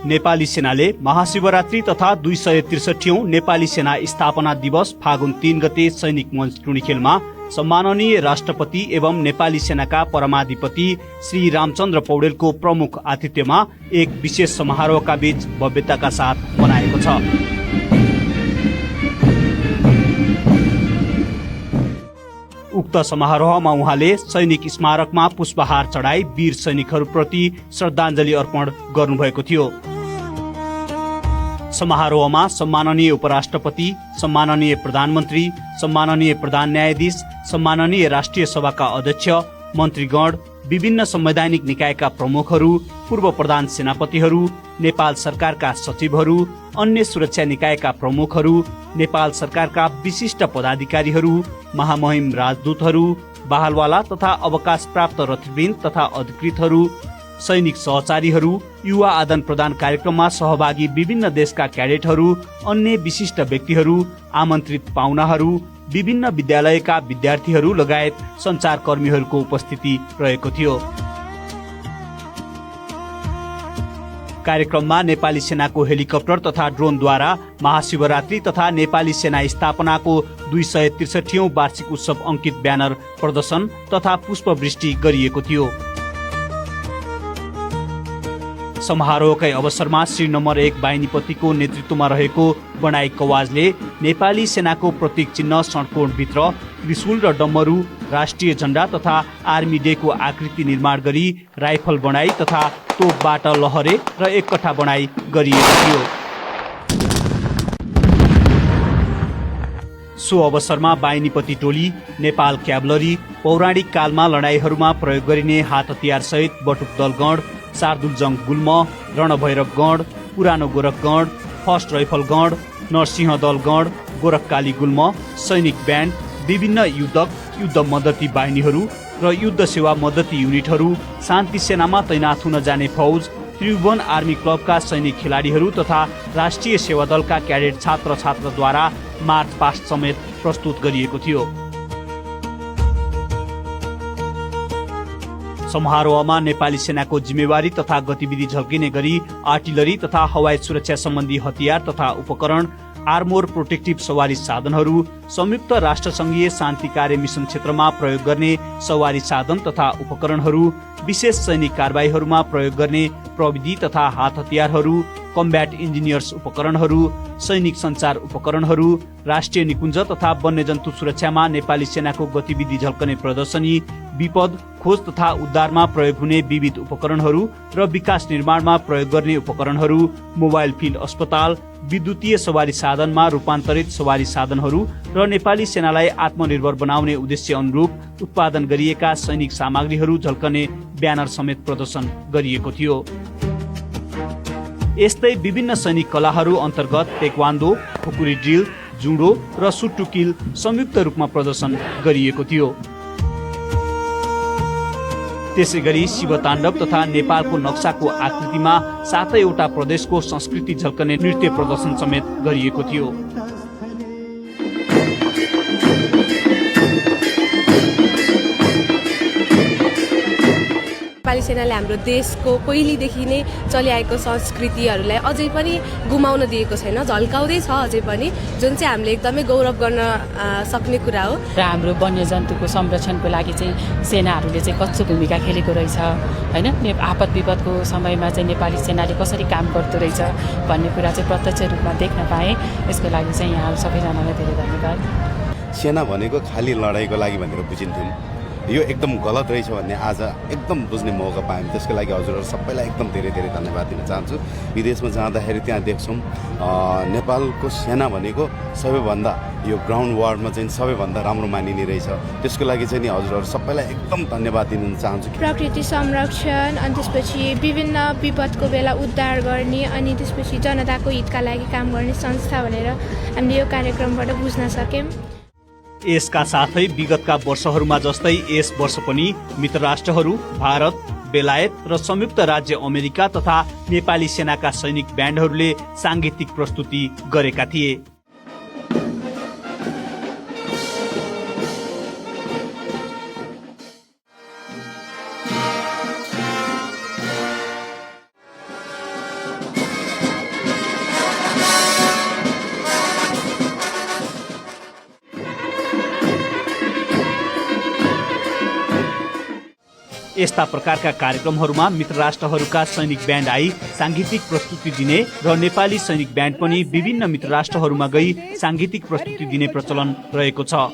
नेपाली सेनाले महाशिवरात्रि तथा 263औं नेपाली सेना स्थापना दिवस फागुन 3 गते सैनिक मञ्च टुणीखेलमा सम्माननीय राष्ट्रपति एवं नेपाली सेनाका परमाधिपति श्री रामचन्द्र पौडेलको प्रमुख आतिथ्यमा एक विशेष समारोहका बीच भव्यताका साथ मनाएको छ। उक्त समारोहमा उहाँले सैनिक स्मारकमा पुष्पहार चढाई वीर सैनिकहरूप्रति श्रद्धाञ्जली अर्पण गर्नुभएको थियो। समारोहमा सम्माननीय उपराष्ट्रपति, सम्माननीय प्रधानमन्त्री, सम्माननीय प्रधान न्यायाधीश, सम्माननीय राष्ट्रिय सभाका अध्यक्ष, मन्त्रीगण, विभिन्न संवैधानिक निकायका प्रमुखहरू, पूर्व प्रधान सेनापतिहरू, नेपाल सरकारका सचिवहरू, अन्य सुरक्षा निकायका प्रमुखहरू, नेपाल सरकारका विशिष्ट पदाधिकारीहरू, महामहिम राजदूतहरू, बहालवाला तथा अवकाश प्राप्त रथवृन्द तथा अधिकृतहरू, सैनिक सहचारीहरू, युवा आदान प्रदान कार्यक्रममा सहभागी विभिन्न देशका क्याडेटहरू, अन्य विशिष्ट व्यक्तिहरू, आमन्त्रित पाहुनाहरू, विभिन्न विद्यालयका विद्यार्थीहरू लगायत सञ्चारकर्मीहरूको उपस्थिति रहेको थियो। कार्यक्रममा नेपाली सेनाको हेलिकप्टर तथा ड्रोनद्वारा महाशिवरात्रि तथा नेपाली सेना स्थापनाको 263औं वार्षिक उत्सव अंकित ब्यानर प्रदर्शन तथा पुष्पवृष्टि गरिएको थियो। समारोहकै अवसरमा श्री नम्बर 1 बाहिनीपतिको नेतृत्वमा रहेको बणाई कवाजले नेपाली सेनाको प्रतीक चिन्ह षड्कोणभित्र त्रिशूल र डम्बरू, राष्ट्रिय झण्डा तथा आर्मी डेको आकृति निर्माण गरी राइफल बणाई तथा तोपबाट लहरे र एक कठा बणाई गरिएको थियो। सो अवसरमा बाहिनीपति टोली, नेपाल क्याभलरी, पौराणिक कालमा लडाईँहरूमा प्रयोग गरिने हात हतियार सहित बटुक दलगण, शार्दुल जंग गुल्म, रणभैरव गण, पुरानो गोरख गण, फर्स्ट राइफल गण, नरसिंह दल गण, गोरखकाली गुल्म, सैनिक ब्यान्ड, विभिन्न युद्धक, युद्ध मद्दती बाहिनीहरू र युद्ध सेवा मद्दती युनिटहरू, शान्ति सेनामा तैनाथ हुन जाने फौज, त्रिभुवन आर्मी क्लबका सैनिक खेलाडीहरू तथा राष्ट्रिय सेवा दलका क्याडेट छात्र छात्राद्वारा मार्च पास्ट समेत प्रस्तुत गरिएको थियो। समारोहमा नेपाली सेनाको जिम्मेवारी तथा गतिविधि झल्किने गरी आर्टिलरी तथा हवाई सुरक्षा सम्बन्धी हतियार तथा उपकरण, आर्मोर प्रोटेक्टिभ सवारी साधनहरू, संयुक्त राष्ट्र संघीय शान्ति कार्य मिसन क्षेत्रमा प्रयोग गर्ने सवारी साधन तथा उपकरणहरू, विशेष सैनिक कारबाहीहरूमा प्रयोग गर्ने प्रविधि तथा हात हतियारहरू, कम्ब्याट इन्जिनियर्स उपकरणहरू, सैनिक सञ्चार उपकरणहरू, राष्ट्रिय निकुञ्ज तथा वन्यजन्तु सुरक्षामा नेपाली सेनाको गतिविधि झल्कने प्रदर्शनी, विपद, खोज तथा उद्धारमा प्रयोग हुने विविध उपकरणहरू र विकास निर्माणमा प्रयोग गर्ने उपकरणहरू, मोबाइल फिल्ड अस्पताल, विद्युतीय सवारी साधनमा रूपान्तरित सवारी साधनहरू र नेपाली सेनालाई आत्मनिर्भर बनाउने उद्देश्य अनुरूप उत्पादन गरिएका सैनिक सामग्रीहरू झल्कने ब्यानर समेत प्रदर्शन गरिएको थियो। यस्तै विभिन्न सैनिक कलाहरू अन्तर्गत टेक्वान्डो, खुकुरी ड्रिल, जुडो र सुट टु किल संयुक्त रूपमा प्रदर्शन गरिएको थियो। त्यसैगरी शिवताण्डव तथा नेपालको नक्साको आकृतिमा 7वटा प्रदेशको संस्कृति झल्कने नृत्य प्रदर्शन समेत गरिएको थियो। नेपाली सेनाले हाम्रो देशको पहिलेदेखि नै चलिआएको संस्कृतिहरूलाई अझै पनि गुमाउन दिएको छैन, झल्काउँदै छ अझै पनि, जुन चाहिँ हामीले एकदमै गौरव गर्न सक्ने कुरा हो। र हाम्रो वन्यजन्तुको संरक्षणको लागि चाहिँ सेनाहरूले चाहिँ कस्तो भूमिका खेलेको रहेछ हैन, आपद विपदको समयमा चाहिँ नेपाली सेनाले कसरी काम गर्दो रहेछ भन्ने कुरा चाहिँ प्रत्यक्ष रूपमा देख्न पाएँ। यसको लागि चाहिँ यहाँ सबैजनालाई धेरै धन्यवाद। सेना भनेको खाली लडाइँको लागि भनेर बुझिन्थ्यौँ, यो एकदम गलत रहेछ भन्ने आज एकदम बुझ्ने मौका पायौँ। त्यसको लागि हजुरहरू सबैलाई एकदम धेरै धेरै धन्यवाद दिन चाहन्छु। विदेशमा जाँदाखेरि त्यहाँ देख्छौँ नेपालको सेना भनेको सबैभन्दा यो ग्राउन्ड वारमा चाहिँ सबैभन्दा राम्रो मानिने रहेछ। त्यसको लागि चाहिँ नि हजुरहरू सबैलाई एकदम धन्यवाद दिन चाहन्छु। प्रकृति संरक्षण अनि त्यसपछि विभिन्न विपदको बेला उद्धार गर्ने अनि त्यसपछि जनताको हितका लागि काम गर्ने संस्था भनेर हामीले यो कार्यक्रमबाट बुझ्न सक्यौँ। यसका साथै विगतका वर्षहरूमा जस्तै यस वर्ष पनि मित्र राष्ट्रहरू भारत, बेलायत र संयुक्त राज्य अमेरिका तथा नेपाली सेनाका सैनिक ब्यान्डहरूले सांगीतिक प्रस्तुति गरेका थिए। यस्ता प्रकारका कार्यक्रमहरूमा मित्र राष्ट्रहरूका सैनिक ब्यान्ड आई सांगीतिक प्रस्तुति दिने र नेपाली सैनिक ब्यान्ड पनि विभिन्न मित्र राष्ट्रहरूमा गई सांगीतिक प्रस्तुति दिने प्रचलन रहेको छ।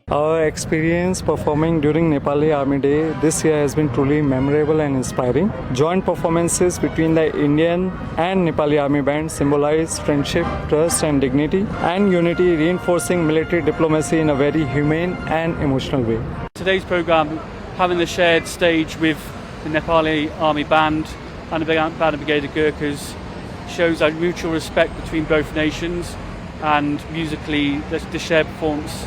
Our experience performing during Nepali Army Day this year has been truly memorable and inspiring. Joint performances between the Indian and Nepali Army Band symbolize friendship, trust and dignity and unity, reinforcing military diplomacy in a very humane and emotional way. Today's programme, having the shared stage with the Nepali Army Band and the Band of Brigade of Gurkhas, shows our mutual respect between both nations, and musically the shared performance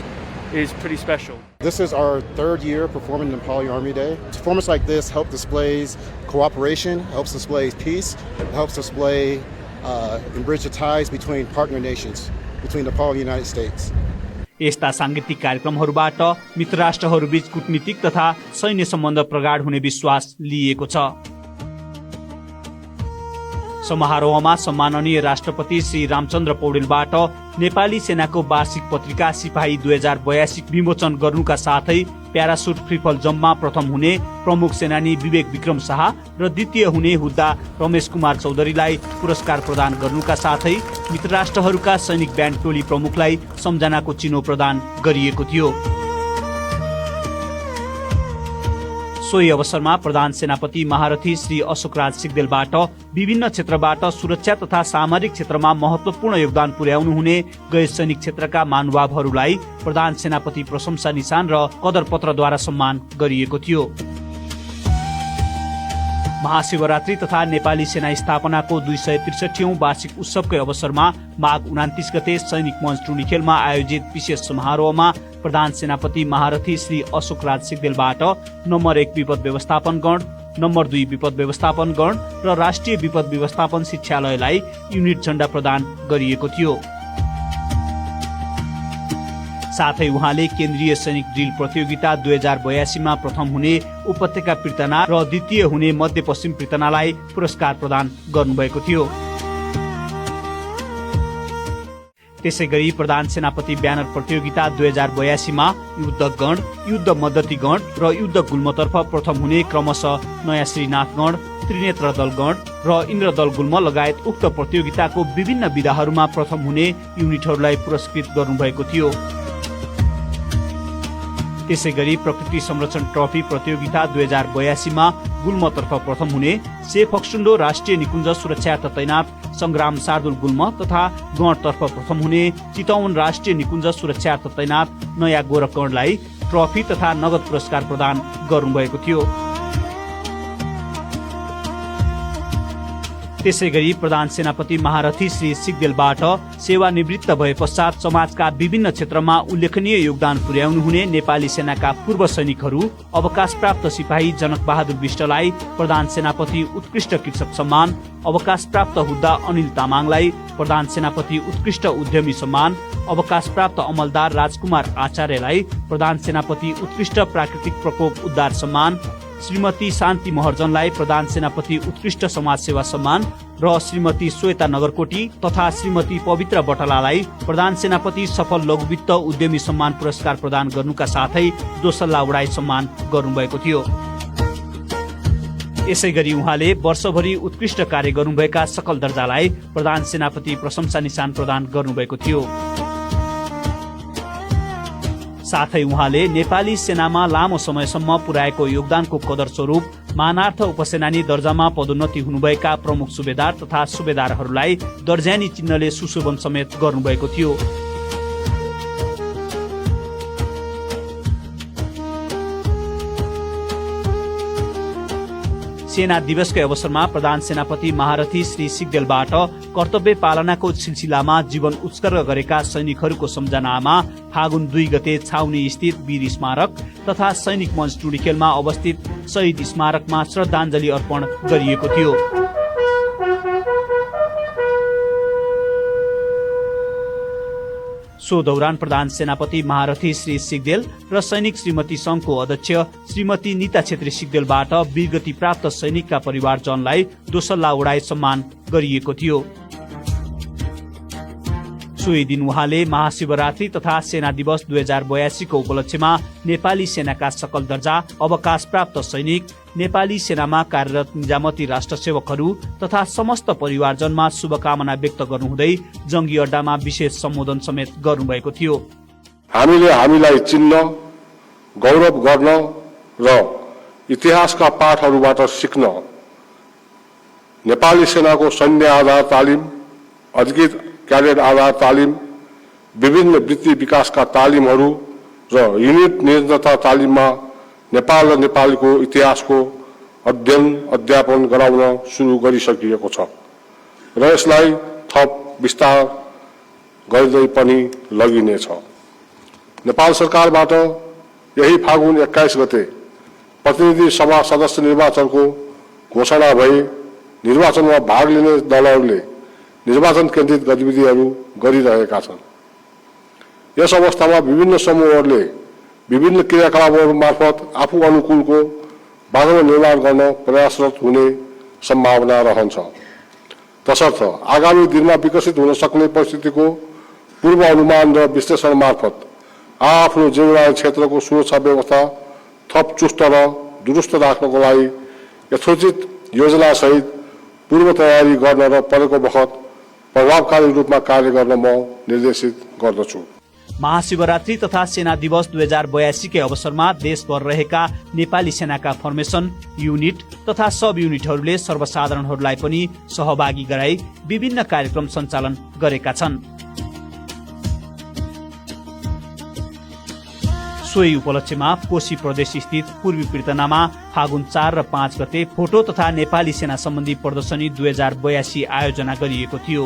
is pretty special. This is our third year performing Nepali Army Day. Performance like this helps displays cooperation, helps displays peace, helps display and bridge the ties between partner nations, between Nepal and the United States. यस्ता सांगीतिक कार्यक्रमहरूबाट मित्र राष्ट्रहरूबीच कूटनीतिक तथा सैन्य सम्बन्ध प्रगाढ हुने विश्वास लिएको छ। समारोहमा सम्माननीय राष्ट्रपति श्री रामचन्द्र पौडेलबाट नेपाली सेनाको वार्षिक पत्रिका सिपाही 2082 विमोचन गर्नुका साथै प्यारासुट फ्रिफल जम्पमा प्रथम हुने प्रमुख सेनानी विवेक विक्रम शाह र द्वितीय हुने हुद्दा रमेश कुमार चौधरीलाई पुरस्कार प्रदान गर्नुका साथै मित्र राष्ट्रहरूका सैनिक ब्यान्ड टोली प्रमुखलाई सम्झनाको चिनो प्रदान गरिएको थियो। सोही अवसरमा प्रधान सेनापति महारथी श्री अशोकराज सिग्देलबाट विभिन्न क्षेत्रबाट सुरक्षा तथा सामरिक क्षेत्रमा महत्वपूर्ण योगदान पुर्याउनु हुने गैर सैनिक क्षेत्रका महानुभावहरूलाई प्रधान सेनापति प्रशंसा निशान र कदर पत्रद्वारा सम्मान गरिएको थियो। महाशिवरात्रि तथा नेपाली सेना स्थापनाको 263औं वार्षिक उत्सवकै अवसरमा माघ 29 गते सैनिक मञ्च टुँडिखेलमा आयोजित विशेष समारोहमा प्रधान सेनापति महारथी श्री अशोकराज सिग्देलबाट नम्बर 1 विपद व्यवस्थापन गण, नम्बर 2 विपद व्यवस्थापन गण र राष्ट्रिय विपद व्यवस्थापन शिक्षालयलाई युनिट झण्डा प्रदान गरिएको थियो। साथै उहाँले केन्द्रीय सैनिक ड्रिल प्रतियोगिता 2082 मा प्रथम हुने उपत्यका पीर्तना र द्वितीय हुने मध्यपश्चिम पीर्तनालाई पुरस्कार प्रदान गर्नुभएको थियो। त्यसैगरी प्रधान सेनापति ब्यानर प्रतियोगिता 2082 मा युद्ध गण, युद्ध मद्दती गण र युद्ध गुल्मतर्फ प्रथम हुने क्रमशः नयाँ श्रीनाथ गण, त्रिनेत्र दल गण र इन्द्रदल गुल्म लगायत उक्त प्रतियोगिताको विभिन्न विधाहरूमा प्रथम हुने युनिटहरूलाई पुरस्कृत गर्नुभएको थियो। त्यसैगरी प्रकृति संरक्षण ट्रफी प्रतियोगिता 2082 मा गुल्मतर्फ प्रथम हुने सेफक्सुन्डो राष्ट्रिय निकुञ्ज सुरक्षार्थ तैनात संग्राम शार्दुल गुल्म तथा गणतर्फ प्रथम हुने चितवन राष्ट्रिय निकुञ्ज सुरक्षार्थ तैनात नयाँ गोरखगणलाई ट्रफी तथा नगद पुरस्कार प्रदान गर्नुभएको थियो। त्यसैगरी प्रधान सेनापति महारथी श्री सिग्देलबाट सेवानिवृत्त भए पश्चात समाजका विभिन्न क्षेत्रमा उल्लेखनीय योगदान पुर्याउनु हुने नेपाली सेनाका पूर्व सैनिकहरू अवकाश प्राप्त सिपाही जनक बहादुर विष्टलाई प्रधान सेनापति उत्कृष्ट कृषक सम्मान, अवकाश प्राप्त हुद्दा अनिल तामाङलाई प्रधान सेनापति उत्कृष्ट उद्यमी सम्मान, अवकाश प्राप्त अमलदार राजकुमार आचार्यलाई प्रधान सेनापति उत्कृष्ट प्राकृतिक प्रकोप उद्धार सम्मान, श्रीमती शान्ति महर्जनलाई प्रधान सेनापति उत्कृष्ट समाज सेवा सम्मान र श्रीमती श्वेता नगरकोटी तथा श्रीमती पवित्र बटलालाई प्रधान सेनापति सफल लघुवित्त उद्यमी सम्मान पुरस्कार प्रदान गर्नुका साथै दोसल्ला उडाई सम्मान गर्नुभएको थियो। यसैगरी उहाँले वर्षभरि उत्कृष्ट कार्य गर्नुभएका सकल दर्जालाई प्रधान सेनापति प्रशंसा निशान प्रदान गर्नुभएको थियो। साथै उहाँले नेपाली सेनामा लामो समयसम्म पुर्याएको योगदानको कदर स्वरूप मानार्थ उपसेनानी दर्जामा पदोन्नति हुनुभएका प्रमुख सुबेदार तथा सुबेदारहरूलाई दर्जानी चिन्हले सुशोभन समेत गर्नुभएको थियो। सेना दिवसकै अवसरमा प्रधान सेनापति महारथी श्री सिग्देलबाट कर्तव्य पालनाको सिलसिलामा जीवन उत्सर्ग गरेका सैनिकहरूको सम्झनामा फागुन 2 गते छाउनी स्थित वीर स्मारक तथा सैनिक मञ्च टुँडिखेलमा अवस्थित शहीद स्मारकमा श्रद्धाञ्जली अर्पण गरिएको थियो। सो दौरान प्रधान सेनापति महारथी श्री सिग्देल र सैनिक श्रीमती संघको अध्यक्ष श्रीमती नीता छेत्री सिग्देलबाट वीरगति प्राप्त सैनिकका परिवारजनलाई दोसल्ला उडाई सम्मान गरिएको थियो। सोही दिन उहाँले महाशिवरात्रि तथा सेना दिवस 2082 को उपलक्ष्यमा नेपाली सेनाका सकल दर्जा अवकाश प्राप्त सैनिक, नेपाली सेनामा कार्यरत निजामती राष्ट्र सेवकहरू तथा समस्त परिवारजनमा शुभकामना व्यक्त गर्नुहुँदै जंगी अड्डामा विशेष सम्बोधन समेत गर्नुभएको थियो। हामीले हामीलाई चिन्न, गौरव गर्न र इतिहासका पाठहरूबाट सिक्न नेपाली सेनाको सैन्य आधार तालिम, अधिकृत क्याडेट आधार तालिम, विभिन्न वृत्ति विकासका तालिमहरू र युनिट निरन्तरता तालिममा नेपाल र नेपालीको इतिहासको अध्ययन अध्यापन गराउन सुरु गरिसकिएको छ र यसलाई थप विस्तार गर्दै पनि लगिनेछ। नेपाल सरकारबाट यही फागुन 21 गते प्रतिनिधि सभा सदस्य निर्वाचनको घोषणा भई निर्वाचनमा भाग लिने दलहरूले निर्वाचन केन्द्रित गतिविधिहरू गरिरहेका छन्। यस अवस्थामा विभिन्न समूहहरूले विभिन्न क्रियाकलापहरू मार्फत आफू अनुकूलको वातावरण निर्माण गर्न प्रयासरत हुने सम्भावना रहन्छ। तसर्थ आगामी दिनमा विकसित हुन सक्ने परिस्थितिको पूर्व अनुमान र विश्लेषण मार्फत आफ्नो जिम्मेवारी क्षेत्रको सुरक्षा व्यवस्था थप चुस्त र दुरुस्त राख्नको लागि यथोचित योजना सहित पूर्व तयारी गर्न र परेको बखत प्रभावकारी रूपमा कार्य गर्न म निर्देशित गर्दछु। महाशिवरात्रि तथा सेना दिवस 2082 के अवसरमा देशभर रहेका नेपाली सेनाका फर्मेसन, युनिट तथा सब युनिटहरूले सर्वसाधारणहरूलाई पनि सहभागी गराई विभिन्न कार्यक्रम सञ्चालन गरेका छन्। सोही उपलक्ष्यमा कोशी प्रदेश स्थित पूर्वी पृतनामा फागुन 4 र 5 गते फोटो तथा नेपाली सेना सम्बन्धी प्रदर्शनी 2082 आयोजना गरिएको थियो।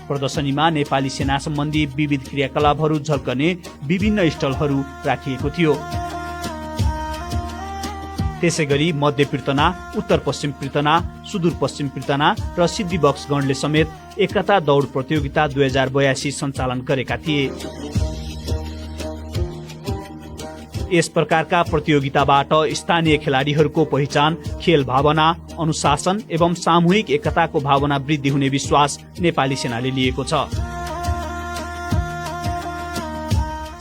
प्रदर्शनीमा नेपाली सेना सम्बन्धी विविध क्रियाकलापहरू झल्कने विभिन्न स्टलहरू राखिएको थियो। त्यसैगरी मध्य पृतना, उत्तर पश्चिम पृतना, सुदूर पश्चिम पृतना र सिद्धिबक्सगणले समेत एकता दौड प्रतियोगिता 2082 सञ्चालन गरेका थिए। यस प्रकारका प्रतियोगिताबाट स्थानीय खेलाडीहरूको पहिचान, खेल भावना, अनुशासन एवं सामूहिक एकताको भावना वृद्धि हुने विश्वास नेपाली सेनाले लिएको छ।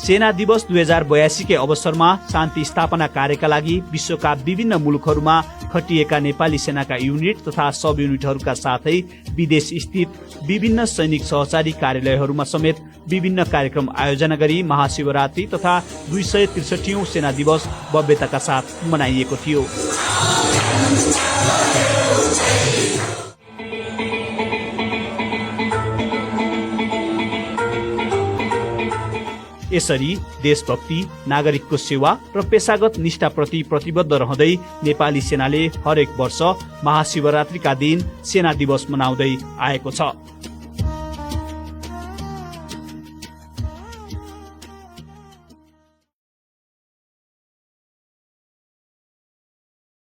सेना दिवस 2082 के अवसरमा शान्ति स्थापना कार्यका लागि विश्वका विभिन्न मुलुकहरूमा खटिएका नेपाली सेनाका युनिट तथा सब युनिटहरूका साथै विदेश स्थित विभिन्न सैनिक सहचारी कार्यालयहरूमा समेत विभिन्न कार्यक्रम आयोजना गरी महाशिवरात्रि तथा 263औं सेना दिवस भव्यताका साथ मनाइएको थियो। यसरी देशभक्ति, नागरिकको सेवा र पेशागत निष्ठाप्रति प्रतिबद्ध रहँदै नेपाली सेनाले हरेक वर्ष महाशिवरात्रिका दिन सेना दिवस मनाउँदै आएको छ।